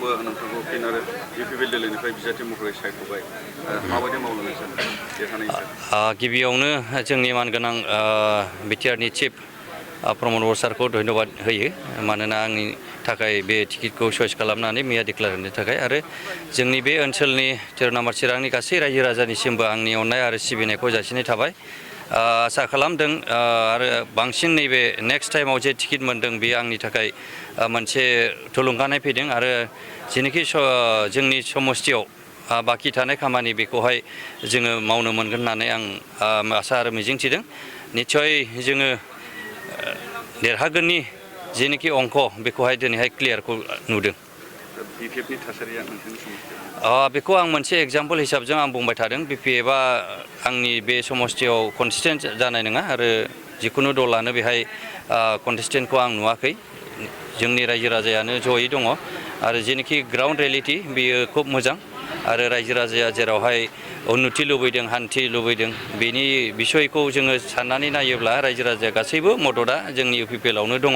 ओनसोलावबो नोंथांखौ फिन आरो UPPL दोलोनिफ्राय बिजाथि महरै सायख'बाय माबायदि मावलांनो सानो देरहानाय हिसाबै गिबियावनो जोंनि मानगोनां बिटिआरनि चिफ प्रमद बर सारखौ धन्यबाद होयो मानोना आंनि थाखाय बे टिकेटखौ चयस खालामनानै मैया डिक्लेयार होनो थाखाय आरो जोंनि बे ओनसोलनि 13 नम्बर चिरांनि गासै रायजो राजानिसिमबो आंनि अननाय आरो सिबिनायखौ जासिनाय थाबाय आसा खालामदों आरो बांसिन नैबे नेक्स्ट टाइमाव जे टिकेट मोनदों बेयो आंनि थाखाय मोनसे थुलुंगानाय फैदों आरो जेनोखि जोंनि समस्थियाव बाखि थानाय खामानि बेखौहाय जोङो मावनो मोनगोन होननानै आं आसा आरो मिजिंथिदों निस्सय जोङो देरहागोननि जेनोखि अंक बेखौहाय दिनैहाय क्लियारखौ नुदों BPFनि थासारिया नोंथांनि बेखौ आं मोनसे एग्जाम्पल हिसाबजों आं बुंबाय थादों BPFआ आंनि बे समस्थियाव कन्सिस्टेन्ट जानाय नङा आरो जिखुनु दलानो बेहाय कन्सिस्टेन्टखौ आं नुवाखै जोंनि रायजो राजायानो जयै दङ आरो जेनोखि ग्राउन्ड रियेलिटि बेयो खुब मोजां आरो रायजो राजाया जेरावहाय उन्नति लुबैदों हान्थि लुबैदों बेनि बिसयखौ जोङो साननानै नायोब्ला रायजो राजाया गासैबो मददआ जोंनि UPPLआवनो दङ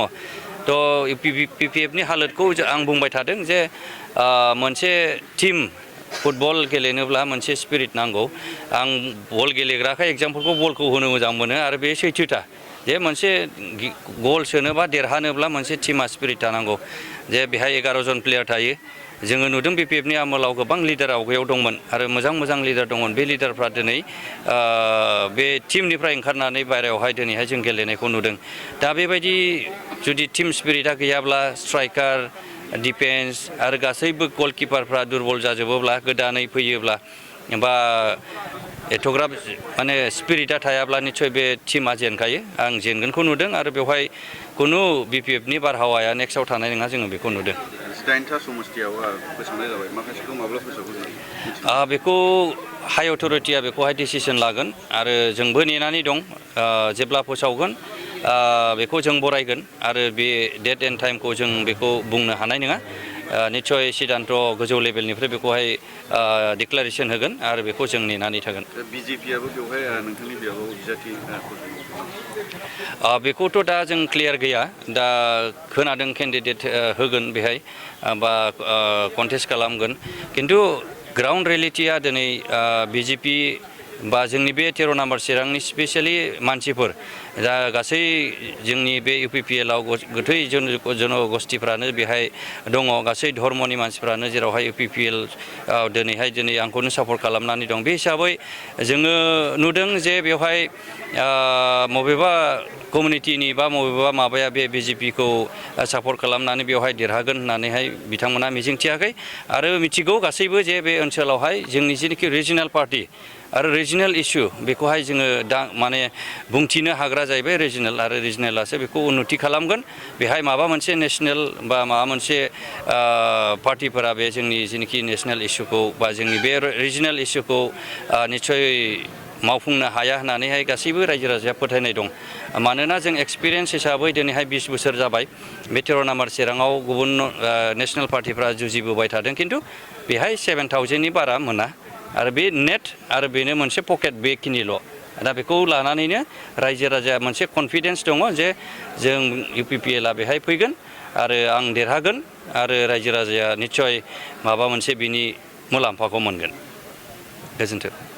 थ' BPFनि हालोदखौ आं बुंबाय थादों जे मोनसे टिम फुटबल गेलेनोब्ला मोनसे स्पिरिट नांगौ आं बल गेलेग्राखाय एग्जाम्पलखौ बलखौ होनो मोजां मोनो आरो बे सैथोथा जे मोनसे गल सोनोबा देरहानोब्ला मोनसे टिमा स्पिरिट थानांगौ जे बेहाय 11 जन प्लेयार थायो जोङो नुदों BPFनि आमोलाव गोबां लिडार आवगायाव दंमोन आरो मोजां लिडार दंमोन बे लिडारफ्रा दिनै बे टिमनिफ्राय ओंखारनानै बायरायावहाय दिनैहाय जों गेलेनायखौ नुदों दा बेबायदि जुदि टिम स्पिरिटआ गैयाब्ला स्ट्राइकार डिफेन्स आरो गासैबो गलकिपारफ्रा दुरबल जाजोबोब्ला गोदानै फैयोब्ला बा एथ'ग्राब माने स्पिरिटआ थायाब्ला निस्सय बे टिमा जेनखायो आं जेनगोनखौ नुदों आरो बेवहाय खुनु BPFनि बारहावाया नेक्स्टआव थानाय नङा जोङो बेखौ नुदों 18टा समस्थियाव फोसावनाय जाबाय माखासेखौ माब्ला फोसावगोन बेखौ हाइ अथ'रिटिया बेखौहाय डिसिसन लागोन आरो जोंबो नेनानै दं जेब्ला फोसावगोन बेखौ जों बरायगोन आरो बे डेट एन्ड टाइमखौ जों बेखौ बुंनो हानाय नङा निस्सय सिदान्त गोजौ लेभेलनिफ्राय बेखौहाय डिक्लारेसन होगोन आरो बेखौ जों नेनानै थागोन BJPआबो बेवहाय नोंथांनि बियाबाव बिजाथि बेखौथ' दा जों क्लियार गैया दा खोनादों केन्डिडेट होगोन बेहाय बा कन्टेस्ट खालामगोन खिन्थु ग्राउन्ड रियेलिटिया दिनै BJP बा जोंनि बे 13 नम्बर चिरांनि स्पेसियेलि मानसिफोर दा गासै जोंनि बे UPPLआव गोथै जनगोष्ठिफ्रानो बेहाय दङ गासै धर्मनि मानसिफ्रानो जेरावहाय UPPL दिनै आंखौनो सापर्ट खालामनानै दं बे हिसाबै जोङो नुदों जे बेवहाय बबेबा कमिउनिटिनि बा बबेबा माबाया बे BJPखौ सापर्ट खालामनानै बेवहाय देरहागोन होननानैहाय बिथांमोना मिजिंथियाखै आरो मिथिगौ गासैबो जे बे ओनसोलावहाय जोंनि जेनोखि रिजनेल पार्टि आरो रिजनेल इस्यु बेखौहाय जोङो दा माने बुंथिनो हाग्रा जाहैबाय रिजनेल आरो रिजनेलासो बेखौ उन्नति खालामगोन बेहाय माबा मोनसे नेसनेल बा माबा मोनसे पार्टिफोरा बे जोंनि जेनोखि नेसनेल इस्युखौ बा जोंनि बे रिजनेल इस्युखौ निस्सय मावफुंनो हाया होननानैहाय गासैबो रायजो राजाया फोथायनाय दं मानोना जों एक्सपिरियेन्स हिसाबै दिनैहाय 20 बोसोर जाबाय बे 13 नम्बर चिराङाव गुबुन नेसनेल पार्टिफ्रा जुजिबोबाय थादों खिन्थु बेहाय 7000नि बारा मोना आरो बे नेट आरो बेनो मोनसे पकेट बेखिनिल' दा बेखौ लानानैनो रायजो राजाया मोनसे कनफिडेन्स दङ जे जों UPPLआ बेहाय फैगोन आरो आं देरहागोन आरो रायजो राजाया निस्सय माबा मोनसे बिनि मुलाम्फाखौ मोनगोन गोजोन्थों